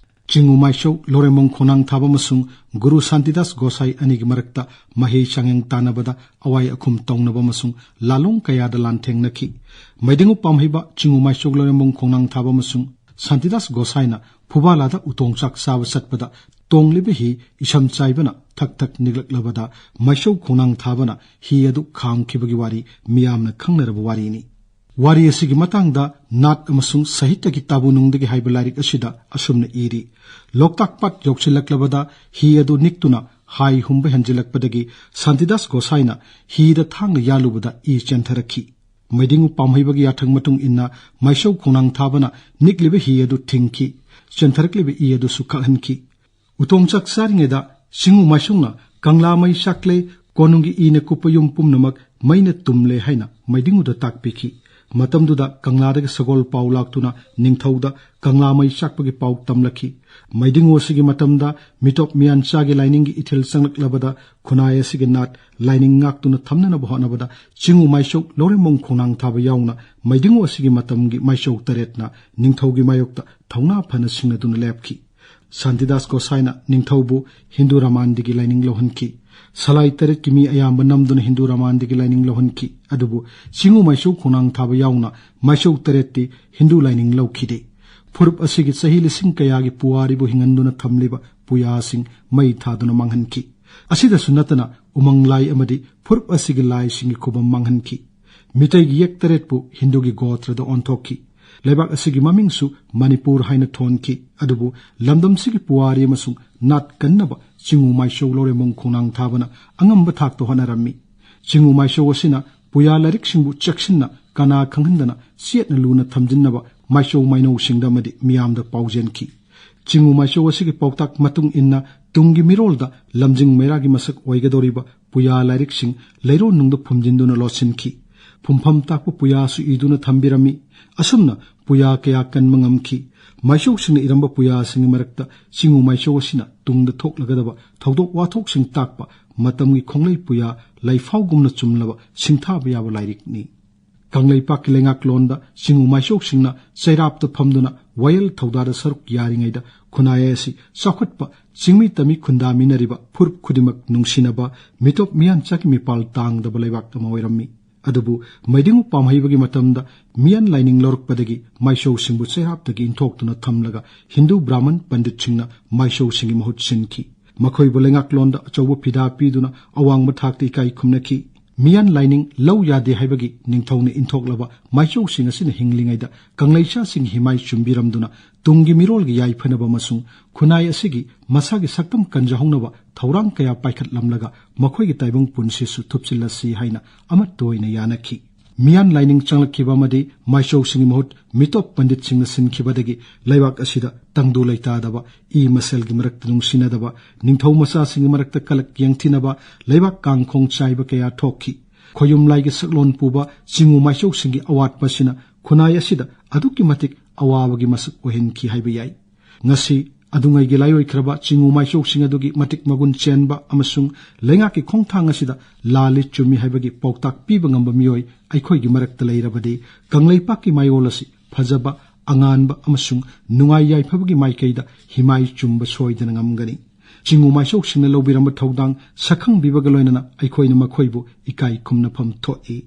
ꯆꯤꯡꯉꯨ ꯃꯥꯏꯁꯧ ꯂꯧꯔꯦꯝꯕꯝ ꯈꯣꯡꯅꯥꯡ ꯊꯥꯕ ꯑꯃꯁꯨꯡ ꯒꯨꯔꯨ ꯁꯥꯟꯇꯤꯗꯥꯁ ꯒꯣꯁꯥꯏ ꯑꯅꯤꯒꯤ ꯃꯔꯛꯇ ꯃꯍꯩ ꯆꯥꯡꯌꯦꯡ ꯇꯥꯟꯅꯕꯗ ꯑꯋꯥꯏ ꯑꯈꯨꯝ ꯇꯧꯅꯕ ꯑꯃꯁꯨꯡ ꯂꯥꯂꯣꯡ ꯀꯌꯥꯗ ꯂꯥꯟꯊꯦꯡꯅꯈꯤ꯫ ꯃꯩꯗꯤꯡꯉꯨ ꯄꯥꯝꯍꯩꯕ ꯆꯤꯡꯉꯨ ꯃꯥꯏꯁꯧ ꯂꯧꯔꯦꯝꯕꯝ ꯈꯣꯡꯅꯥꯡ ꯊꯥꯕ ꯑꯃꯁꯨꯡ ꯁꯥꯟꯇꯤꯗꯥꯁ ꯒꯣꯁꯥꯏꯅ ꯐꯨꯕꯥꯂꯥꯗ ꯎꯇꯣꯡ ꯆꯥꯛ ꯆꯥꯕ ꯆꯠꯄꯗ ꯇꯣꯡꯂꯤꯕ ꯍꯤ ꯏꯁꯝ ꯆꯥꯏꯕꯅ ꯊꯛ ꯊꯛ ꯅꯤꯛꯂꯛꯂꯕꯗ ꯃꯥꯏꯁꯧ ꯈꯣꯡꯅꯥꯡ ꯊꯥꯕꯅ ꯍꯤ ꯑꯗꯨ ꯈꯥꯝꯈꯤꯕꯒꯤ ꯋꯥꯔꯤ ꯃꯤꯌꯥꯝꯅ ꯈꯪꯅꯔꯕ ꯋꯥꯔꯤꯅꯤ꯫ ꯋꯥꯔꯤ ꯑꯁꯤꯒꯤ ꯃꯇꯥꯡꯗ ꯅꯥꯠ ꯑꯃꯁꯨꯡ ꯁꯥꯍꯤꯇ꯭ꯌꯒꯤ ꯇꯥꯕꯨ ꯅꯨꯡꯗꯒꯤ ꯍꯥꯏꯕ ꯂꯥꯏꯔꯤꯛ ꯑꯁꯤꯗ ꯑꯁꯨꯝꯅ ꯏꯔꯤ, ꯂꯣꯛꯇꯥꯛ ꯄꯥꯠ ꯌꯧꯁꯤꯜꯂꯛꯂꯕꯗ ꯍꯤ ꯑꯗꯨ ꯅꯤꯛꯇꯨꯅ ꯍꯥꯏ ꯍꯨꯝꯕ ꯍꯦꯟꯖꯤꯜꯂꯛꯄꯗꯒꯤ ꯁꯥꯟꯇꯤꯗꯥꯁ ꯒꯣꯁꯥꯏꯅ ꯍꯤꯗ ꯊꯥꯡꯅ ꯌꯥꯜꯂꯨꯕꯗ ꯏ ꯆꯦꯟꯊꯔꯛꯈꯤ꯫ ꯃꯩꯗꯤꯡꯉꯨ ꯄꯥꯝꯍꯩꯕꯒꯤ ꯌꯥꯊꯪ ꯃꯇꯨꯡ ꯏꯟꯅ ꯃꯥꯏꯁꯧ ꯈꯣꯡꯅꯥꯡ ꯊꯥꯕꯅ ꯅꯤꯛꯂꯤꯕ ꯍꯤ ꯑꯗꯨ ꯊꯤꯡꯈꯤ꯫ ꯆꯦꯟꯊꯔꯛꯂꯤꯕ ꯏ ꯑꯗꯨꯁꯨ ꯀꯛꯍꯟꯈꯤ꯫ ꯎꯇꯣꯡ ꯆꯥꯛ ꯆꯥꯔꯤꯉꯩꯗ ꯆꯤꯡꯉꯨ ꯃꯥꯏꯁꯧꯅ "ꯀꯪꯂꯥ ꯃꯩ ꯆꯥꯛꯂꯦ, ꯀꯣꯅꯨꯡꯒꯤ ꯏꯅ ꯀꯨꯞꯄ ꯌꯨꯝ ꯄꯨꯝꯅꯃꯛ ꯃꯩꯅ ꯇꯨꯝꯂꯦ" ꯍꯥꯏꯅ ꯃꯩꯗꯤꯡꯉꯨꯗ ꯇꯥꯛꯄꯤꯈꯤ꯫ ꯃꯇꯝꯗꯨꯗ ꯀꯪꯂꯥꯗꯒꯤ ꯁꯒꯣꯜ ꯄꯥꯎ ꯂꯥꯛꯇꯨꯅ ꯅꯤꯡꯊꯧꯗ ꯀꯪꯂꯥ ꯃꯩ ꯆꯥꯛꯄꯒꯤ ꯄꯥꯎ ꯇꯝꯂꯛꯈꯤ꯫ ꯃꯩꯗꯤꯡꯉꯨ ꯑꯁꯤꯒꯤ ꯃꯇꯝꯗ ꯃꯤꯇꯣꯞ ꯃꯤꯌꯥꯟꯆꯥꯒꯤ ꯂꯥꯏꯅꯤꯡꯒꯤ ꯏꯊꯤꯜ ꯆꯪꯂꯛꯂꯕꯗ ꯈꯨꯟꯅꯥꯏ ꯑꯁꯤꯒꯤ ꯅꯥꯠ ꯂꯥꯏꯅꯤꯡ ꯉꯥꯛꯇꯨꯅ ꯊꯝꯅꯅꯕ ꯍꯣꯠꯅꯕꯗ ꯆꯤꯡꯉꯨ ꯃꯥꯏꯁꯧ ꯂꯧꯔꯦꯝꯕꯝ ꯈꯣꯡꯅꯥꯡ ꯊꯥꯕ ꯌꯥꯎꯅ ꯃꯩꯗꯤꯡꯉꯨ ꯑꯁꯤꯒꯤ ꯃꯇꯝꯒꯤ ꯃꯥꯏꯁꯧ ꯇꯔꯦꯠꯅ ꯅꯤꯡꯊꯧꯒꯤ ꯃꯥꯌꯣꯛꯇ ꯊꯧꯅꯥ ꯐꯅ ꯁꯤꯡꯅꯗꯨꯅ ꯂꯦꯞꯈꯤ꯫ ꯁꯥꯟꯇꯤꯗꯥꯁ ꯒꯣꯁꯥꯏꯅ ꯅꯤꯡꯊꯧꯕꯨ ꯍꯤꯟꯗꯨ ꯔꯥꯃꯥꯟꯗꯤꯒꯤ ꯂꯥꯏꯅꯤꯡ ꯂꯧꯍꯟꯈꯤ꯫ ꯁꯂꯥꯏ ꯇꯔꯦꯠꯀꯤ ꯃꯤ ꯑꯌꯥꯝꯕ ꯅꯝꯗꯨꯅ ꯍꯤꯟꯗꯨ ꯔꯥꯃꯥꯟꯗꯤꯒꯤ ꯂꯥꯏꯅꯤꯡ ꯂꯧꯍꯟꯈꯤ꯫ ꯑꯗꯨꯕꯨ ꯆꯤꯡꯉꯨ ꯃꯥꯏꯁꯧ ꯈꯣꯡꯅꯥꯡ ꯊꯥꯕ ꯌꯥꯎꯅ ꯃꯥꯏꯁꯧ ꯇꯔꯦꯠꯇꯤ ꯍꯤꯟꯗꯨ ꯂꯥꯏꯅꯤꯡ ꯂꯧꯈꯤꯗꯦ꯫ ꯐꯨꯔꯨꯞ ꯑꯁꯤꯒꯤ ꯆꯍꯤ ꯂꯤꯁꯤꯡ ꯀꯌꯥꯒꯤ ꯄꯨꯋꯥꯔꯤꯕꯨ ꯍꯤꯡꯍꯟꯗꯨꯅ ꯊꯝꯂꯤꯕ ꯄꯨꯌꯥꯁꯤꯡ ꯃꯩ ꯊꯥꯗꯨꯅ ꯃꯥꯡꯍꯟꯈꯤ꯫ ꯑꯁꯤꯗꯁꯨ ꯅꯠꯇꯅ ꯎꯃꯪ ꯂꯥꯏ ꯑꯃꯗꯤ ꯐꯨꯔꯨꯞ ꯑꯁꯤꯒꯤ ꯂꯥꯏꯁꯤꯡꯒꯤ ꯈꯨꯕꯝ ꯃꯥꯡꯍꯟꯈꯤ꯫ ꯃꯤꯇꯩꯒꯤ ꯌꯦꯛ ꯇꯔꯦꯠꯄꯨ ꯍꯤꯟꯗꯨꯒꯤ ꯒꯣꯇ꯭ꯔꯗ ꯑꯣꯟꯊꯣꯛꯈꯤ꯫ ꯂꯩꯕꯥꯛ ꯑꯁꯤꯒꯤ ꯃꯃꯤꯡꯁꯨ ꯃꯅꯤꯄꯨꯔ ꯍꯥꯏꯅ ꯊꯣꯟꯈꯤ꯫ ꯑꯗꯨꯕꯨ ꯂꯝꯗꯝꯁꯤꯒꯤ ꯄꯨꯋꯥꯔꯤ ꯑꯃꯁꯨꯡ ꯅꯥꯠ ꯀꯟꯅꯕ ꯆꯤꯡꯉꯨ ꯃꯥꯏꯁꯧ ꯂꯧꯔꯦꯝꯕꯝ ꯈꯣꯡꯅꯥꯡ ꯊꯥꯕꯅ ꯑꯉꯝꯕ ꯊꯥꯛꯇ ꯍꯣꯠꯅꯔꯝꯃꯤ꯫ ꯆꯤꯡꯉꯨ ꯃꯥꯏꯁꯧ ꯑꯁꯤꯅ ꯄꯨꯌꯥ ꯂꯥꯏꯔꯤꯛꯁꯤꯡꯕꯨ ꯆꯦꯛꯁꯤꯟꯅ ꯀꯅꯥ ꯈꯪꯍꯟꯗꯅ ꯆꯦꯠꯅ ꯂꯨꯅ ꯊꯝꯖꯤꯟꯅꯕ ꯃꯥꯏꯁꯧ ꯃꯥꯏꯅꯧꯁꯤꯡꯗ ꯑꯃꯗꯤ ꯃꯤꯌꯥꯝꯗ ꯄꯥꯎꯖꯦꯟꯈꯤ꯫ ꯆꯤꯡꯉꯨ ꯃꯥꯏꯁꯧ ꯑꯁꯤꯒꯤ ꯄꯥꯎꯇꯥꯛ ꯃꯇꯨꯡ ꯏꯟꯅ ꯇꯨꯡꯒꯤ ꯃꯤꯔꯣꯜꯗ ꯂꯝꯖꯤꯡ ꯃꯩꯔꯥꯒꯤ ꯃꯁꯛ ꯑꯣꯏꯒꯗꯧꯔꯤꯕ ꯄꯨꯌꯥ ꯂꯥꯏꯔꯤꯛꯁꯤꯡ ꯂꯩꯔꯣꯟꯅꯨꯡꯗ ꯐꯨꯝꯖꯤꯟꯗꯨꯅ ꯂꯣꯠꯁꯤꯟꯈꯤ꯫ ꯐꯨꯝꯐꯝ ꯇꯥꯛꯄ ꯄꯨꯌꯥꯁꯨ ꯏꯗꯨꯅ ꯊꯝꯕꯤꯔꯝꯃꯤ꯫ ꯑꯁꯨꯝꯅ ꯄꯨꯌꯥ ꯀꯌꯥ ꯀꯟꯕ ꯉꯝꯈꯤ꯫ ꯃꯥꯏꯁꯧꯁꯤꯡꯅ ꯏꯔꯝꯕ ꯄꯨꯌꯥꯁꯤꯡꯒꯤ ꯃꯔꯛꯇ ꯆꯤꯡꯉꯨ ꯃꯥꯏꯁꯧ ꯑꯁꯤꯅ ꯇꯨꯡꯗ ꯊꯣꯛꯂꯒꯗꯕ ꯊꯧꯗꯣꯛ ꯋꯥꯊꯣꯛꯁꯤꯡ ꯇꯥꯛꯄ ꯃꯇꯝꯒꯤ ꯈꯣꯡꯂꯩ ꯄꯨꯌꯥ ꯂꯩꯐꯥꯎꯒꯨꯝꯅ ꯆꯨꯝꯂꯕ ꯁꯤꯡꯊꯥꯕ ꯌꯥꯕ ꯂꯥꯏꯔꯤꯛꯅꯤ꯫ ꯀꯪꯂꯩꯄꯥꯛꯀꯤ ꯂꯩꯉꯥꯛꯂꯣꯟꯗ ꯆꯤꯡꯉꯨ ꯃꯥꯏꯁꯧꯁꯤꯡꯅ ꯆꯩꯔꯥꯞꯇ ꯐꯝꯗꯨꯅ ꯋꯥꯌꯦꯜ ꯊꯧꯗꯥꯗ ꯁꯔꯨꯛ ꯌꯥꯔꯤꯉꯩꯗ ꯈꯨꯟꯅꯥꯏ ꯑꯁꯤ ꯆꯥꯎꯈꯠꯄ ꯆꯤꯡꯃꯤ ꯇꯝꯃꯤ ꯈꯨꯟꯗꯥꯃꯤꯟꯅꯔꯤꯕ ꯐꯨꯔꯨꯞ ꯈꯨꯗꯤꯡꯃꯛ ꯅꯨꯡꯁꯤꯅꯕ ꯃꯤꯇꯣꯞ ꯃꯤꯌꯥꯟ ꯆꯥꯛꯀꯤ ꯃꯤꯄꯥꯜ ꯇꯥꯡꯗꯕ ꯂꯩꯕꯥꯛ ꯑꯃ ꯑꯣꯏꯔꯝꯃꯤ꯫ ꯑꯗꯨꯕꯨ ꯃꯩꯗꯤꯡꯉꯨ ꯄꯥꯝꯍꯩꯕꯒꯤ ꯃꯇꯝꯗ ꯃꯤꯌꯥꯟ ꯂꯥꯏꯅꯤꯡ ꯂꯧꯔꯛꯄꯗꯒꯤ ꯃꯥꯏꯁꯧꯁꯤꯡꯕꯨ ꯆꯩꯔꯥꯞꯇꯒꯤ ꯏꯟꯊꯣꯛꯇꯨꯅ ꯊꯝꯂꯒ ꯍꯤꯟꯗꯨ ꯕ꯭ꯔꯥꯍꯃꯟ ꯄꯟꯗꯤꯠꯁꯤꯡꯅ ꯃꯥꯏꯁꯧꯁꯤꯡꯒꯤ ꯃꯍꯨꯠ ꯁꯤꯟꯈꯤ꯫ ꯃꯈꯣꯏꯕꯨ ꯂꯩꯉꯥꯛꯂꯣꯟꯗ ꯑꯆꯧꯕ ꯐꯤꯗꯥ ꯄꯤꯗꯨꯅ ꯑꯋꯥꯡꯕ ꯊꯥꯛꯇ ꯏꯀꯥꯏ ꯈꯨꯝꯅꯈꯤ꯫ ꯃꯤꯌꯥꯟ ꯂꯥꯏꯅꯤꯡ ꯂꯧ ꯌꯥꯗꯦ ꯍꯥꯏꯕꯒꯤ ꯅꯤꯡꯊꯧꯅ ꯏꯟꯊꯣꯛꯂꯕ ꯃꯥꯏꯆꯧꯁꯤꯡ ꯑꯁꯤꯅ ꯍꯤꯡꯂꯤꯉꯩꯗ ꯀꯪꯂꯩꯁꯥꯁꯤꯡꯒꯤ ꯍꯤꯃꯥꯏ ꯆꯨꯝꯕꯤꯔꯝꯗꯨꯅ ꯇꯨꯡꯒꯤ ꯃꯤꯔꯣꯜꯒꯤ ꯌꯥꯏꯐꯅꯕ ꯑꯃꯁꯨꯡ ꯈꯨꯟꯅꯥꯏ ꯑꯁꯤꯒꯤ ꯃꯁꯥꯒꯤ ꯁꯛꯇꯝ ꯀꯟꯖꯍꯧꯅꯕ ꯊꯧꯔꯥꯡ ꯀꯌꯥ ꯄꯥꯏꯈꯠꯂꯝꯂꯒ ꯃꯈꯣꯏꯒꯤ ꯇꯥꯏꯕꯪ ꯄꯨꯟꯁꯤꯁꯨ ꯊꯨꯞꯆꯤꯜꯂꯁꯤ ꯍꯥꯏꯅ ꯑꯃꯠꯇ ꯑꯣꯏꯅ ꯌꯥꯅꯈꯤ꯫ ꯃꯤꯌꯥꯟ ꯂꯥꯏꯅꯤꯡ ꯆꯪꯂꯛꯈꯤꯕ ꯑꯃꯗꯤ ꯃꯥꯏꯆꯧꯁꯤꯡꯒꯤ ꯃꯍꯨꯠ ꯃꯤꯇꯣꯞ ꯄꯟꯗꯤꯠꯁꯤꯡꯅ ꯁꯤꯟꯈꯤꯕꯗꯒꯤ ꯂꯩꯕꯥꯛ ꯑꯁꯤꯗ ꯇꯪꯗꯨ ꯂꯩꯇꯥꯗꯕ, ꯏ ꯃꯁꯦꯜꯒꯤ ꯃꯔꯛꯇ ꯅꯨꯡꯁꯤꯅꯗꯕ, ꯅꯤꯡꯊꯧ ꯃꯆꯥꯁꯤꯡꯒꯤ ꯃꯔꯛꯇ ꯀꯂꯛ ꯌꯦꯡꯊꯤꯅꯕ, ꯂꯩꯕꯥꯛ ꯀꯥꯡꯈꯣꯡ ꯆꯥꯏꯕ ꯀꯌꯥ ꯊꯣꯛꯈꯤ꯫ ꯈꯣꯌꯨꯝ ꯂꯥꯏꯒꯤ ꯁꯛꯂꯣꯟ ꯄꯨꯕ ꯆꯤꯡꯉꯨ ꯃꯥꯏꯆꯧꯁꯤꯡꯒꯤ ꯑꯋꯥꯠꯄ ꯑꯁꯤꯅ ꯈꯨꯟꯅꯥꯏ ꯑꯁꯤꯗ ꯑꯗꯨꯛꯀꯤ ꯃꯇꯤꯛ ꯑꯋꯥꯕꯒꯤ ꯃꯁꯛ ꯑꯣꯏꯍꯟꯈꯤ ꯍꯥꯏꯕ ꯌꯥꯏ꯫ ꯉꯁꯤ ꯑꯗꯨꯉꯩꯒꯤ ꯂꯥꯏꯑꯣꯏꯈ꯭ꯔꯕ ꯆꯤꯡꯉꯨ ꯃꯥꯏꯆꯧꯁꯤꯡ ꯑꯗꯨꯒꯤ ꯃꯇꯤꯛ ꯃꯒꯨꯟ ꯆꯦꯟꯕ ꯑꯃꯁꯨꯡ ꯂꯩꯉꯥꯛꯀꯤ ꯈꯣꯡꯊꯥꯡ ꯑꯁꯤꯗ ꯂꯥꯜꯂꯤ ꯆꯨꯝꯃꯤ ꯍꯥꯏꯕꯒꯤ ꯄꯥꯎꯇꯥꯛ ꯄꯤꯕ ꯉꯝꯕ ꯃꯤꯑꯣꯏ ꯑꯩꯈꯣꯏꯒꯤ ꯃꯔꯛꯇ ꯂꯩꯔꯕꯗꯤ ꯀꯪꯂꯩꯄꯥꯛꯀꯤ ꯃꯥꯏꯑꯣꯜ ꯑꯁꯤ ꯐꯖꯕ, ꯑꯉꯥꯟꯕ ꯑꯃꯁꯨꯡ ꯅꯨꯡꯉꯥꯏ ꯌꯥꯏꯐꯕꯒꯤ ꯃꯥꯏꯀꯩꯗ ꯍꯤꯃꯥꯏ ꯆꯨꯝꯕ ꯁꯣꯏꯗꯅ ꯉꯝꯒꯅꯤ꯫ ꯆꯤꯡꯉꯨ ꯃꯥꯏꯆꯧꯁꯤꯡꯅ ꯂꯧꯕꯤꯔꯝꯕ ꯊꯧꯗꯥꯡ ꯁꯛꯈꯪꯕꯤꯕꯒ ꯂꯣꯏꯅꯅ ꯑꯩꯈꯣꯏꯅ ꯃꯈꯣꯏꯕꯨ ꯏꯀꯥꯏ ꯈꯨꯝꯅꯐꯝ ꯊꯣꯛꯏ꯫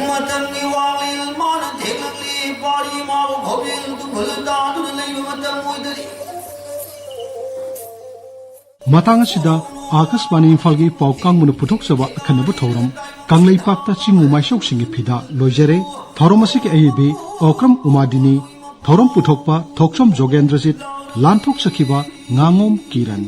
ꯃꯇꯝꯒꯤ ꯋꯥꯡꯂꯦꯟ ꯃꯥꯅ ꯊꯦꯡꯂꯛꯂꯤ, ꯄꯥꯔꯤ ꯃꯥꯕꯨ ꯈꯣꯕꯦꯜ ꯇꯨꯝꯍꯜ ꯇꯥꯗꯨꯅ ꯂꯩꯕ ꯃꯇꯝ ꯑꯣꯏꯗꯔꯤ꯫ ꯃꯇꯥꯡ ꯑꯁꯤꯗ ꯑꯥꯀꯥꯁꯕꯥꯅꯤ ꯏꯝꯐꯥꯜꯒꯤ ꯄꯥꯎ ꯀꯥꯡꯕꯨꯅ ꯄꯨꯊꯣꯛꯆꯕ ꯑꯈꯟꯅꯕ ꯊꯧꯔꯝ ꯀꯪꯂꯩꯄꯥꯛꯇ ꯆꯤꯡꯉꯨ ꯃꯥꯏꯆꯧꯁꯤꯡꯒꯤ ꯐꯤꯗꯥ ꯂꯣꯏꯖꯔꯦ꯫ ꯊꯧꯔꯝ ꯑꯁꯤꯒꯤ ꯑꯏꯕꯤ ꯑꯣꯀ꯭ꯔꯝ ꯎꯃꯥꯗꯤꯅꯤ, ꯊꯧꯔꯝ ꯄꯨꯊꯣꯛꯄ ꯊꯣꯛꯆꯣꯝ ꯖꯣꯒꯦꯟꯗ꯭ꯔꯖꯤꯠ, ꯂꯥꯟꯊꯣꯛꯆꯈꯤꯕ ꯉꯥꯉꯣꯝ ꯀꯤꯔꯟ꯫